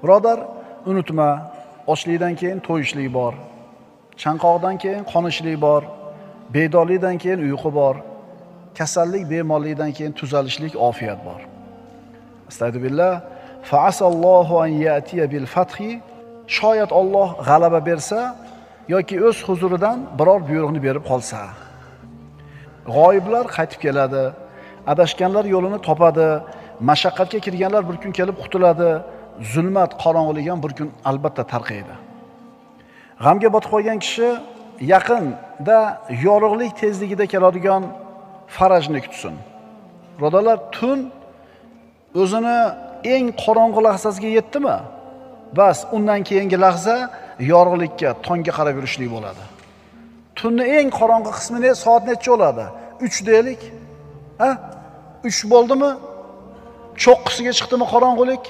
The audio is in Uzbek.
Birodar, unutma, ochlikdan keyin to'yishlik bor, chanqoqdan keyin qonishlik bor, bedorlikdan keyin uyqu bor, kasallik, bemorlikdan keyin tuzalishlik, ofiyat bor. Astagfirullah. Fa'asallohu an ya'tiya bil fathi. Shoyat Alloh g'alaba bersa yoki o'z huzuridan biror buyruqni berib qolsa. G'oyiblar qaytib keladi, adashganlar yo'lini topadi, mashaqqatga kirganlar bir kun kelib qutuladi, zulmat, qorong'ulik ham bir kun albatta tarqaydi. G'amga botib qolgan kishi yaqinda yorug'lik tezligida keladigan farajni kutsin. Birodarlar, tun o'zini eng qorong'u lahzasiga yetdimi? Bas, undan keyingi lahza yorug'likka, tongga qarab yurishlik bo'ladi. Tunni eng qorong'u qismi ne? Soat necha bo'ladi? 3 deylik. Ha? 3 bo'ldimi? Cho'qqisiga chiqdimi qorong'ulik?